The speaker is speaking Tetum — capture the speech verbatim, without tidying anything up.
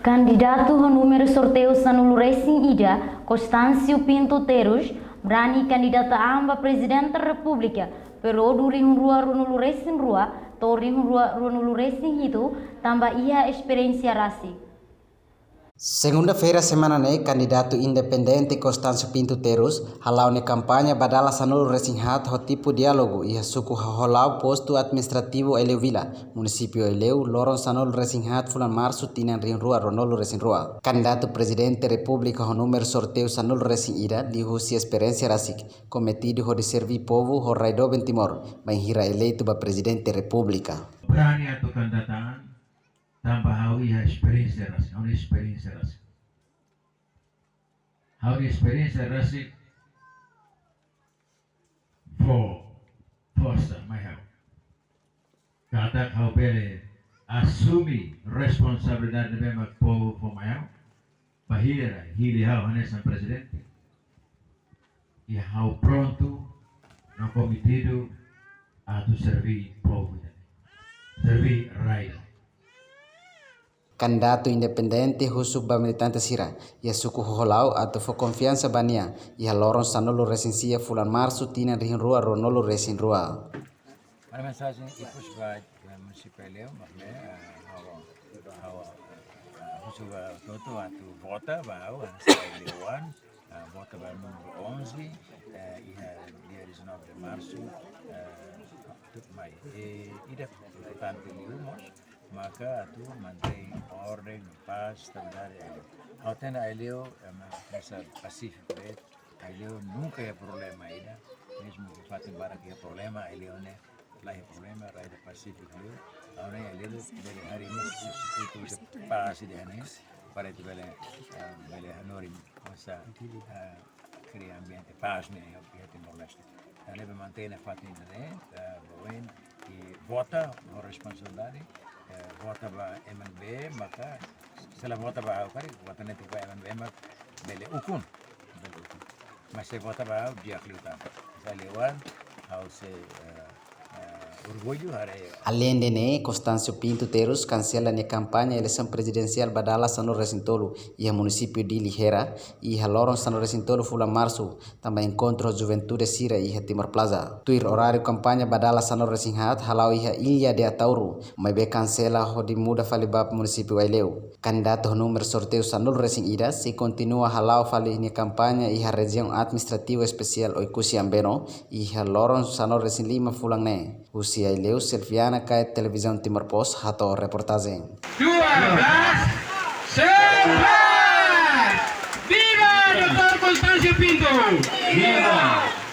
Kandidatu ho númeru sorteiu sanulu resin ida, Constâncio Pinto Terus, brani kandidata an ba Prezidente Repúblika, períodu rihun rua ruanulu resin rua to'o rihun rua ruanulu resin hitu, tanba iha esperiénsia rasik. Segunda-feira semana ne'e, kandidatu independente Constâncio Pinto Terus hala'o nia kampaña ba dala sanulu resin haat ho tipu diálogu iha suku Hoholau, postu administrativu Aileu Vila, munisípiu Aileu, loron sanulu resin haat fulan Marsu tinan rihun rua ruanulu resin rua. Kandidatu Prezidente Repúblika ho númeru sorteiu sanulu resin ida liuhusi esperiénsia rasik, kometidu hodi serví povu ho rai doben Timor, bainhira eleitu ba Prezidente Repúblika. Brani atu kandidata an, tanba ha'u iha esperiénsia rasik, ha'u-nia esperiénsia rasik. Ha'u-nia esperiénsia rasik fó forsa mai ha'u katak ha'u bele asume responsabilidade ne'ebé mak povu fó mai ha'u, bainhira hili ha'u hanesan prezidente. I ha'u prontu no kometidu atu serví povu ida-ne'e, serví rai ida-ne'e. Kandidatu independente husu ba militante sira iha suku Hoholau atu fó konfiansa ba nia iha loron sanulu resin sia fulan Marsu tinan rihun rua ruanulu resin rua. Ha'u-nia mensajen ikus ba, eh, munisípiu Aileu, mak ne'e, eh, ha'u, ha'u, eh, husu ba hotu-hotu atu vota ba ha'u, hanesan aileuan, eh, vota ba númeru onze, eh, iha dia dezanove de Marsu, eh, tuir mai. I ida importante liu mós, maka atu mantein orden, pás, estabilidade Aileu. Ha'u hatene Aileu, eh, mak hanesan pasífiku de'it, Aileu nunka iha problema ida, mezmu ke fatin barak iha problema, Aileu ne'e la iha problema, rai ida pasífiku liu. Ha'u hanoin Aileu bele harii mós espíritu de pás ida-ne'e, para ita bele, eh, bele hanorin mós, eh, kria ambiente pás ne'e iha Timor-Leste. Entaun ne'ebé mantein nafatin ida-ne'e, eh, ba oin, i vota ho responsabilidade, eh, vota ba M N B, maka se la vota ba ha'u karik, vota netik ba M N B, mak bele ukun, bele ukun. Mas se vota ba ha'u, di'ak liután. Sa liwan, ha'u sei, eh, eh, orgullu haree. Aleinde ne'e, Constâncio Pinto Terus kansela nia kampaña eleisaun prezidensiál ba dala sanulu resin tolu iha munisípiu Dili Hera, iha loron sanulu resin tolu fulan Marsu, tanba enkontru ho juventude sira iha Timor Plaza. Tuir oráriu kampaña ba dala sanulu resin haat hala'o iha Ilha de Ataúro, maibé kansela hodi muda fali ba munisípiu Aileu. Kandidatu ho númeru sorteiu sanulu resin ida sei kontinua hala'o fali nia kampaña iha rejiaun administrativu espesiál Oekusi Ambeno, iha loron sanulu resin lima fulan ne'e. Husi Aileu, Selviana Kait, Televizaun Timor Post, hato'o reportajen. Dua belas, sebelas. Viva doutór Constâncio Pinto! Viva!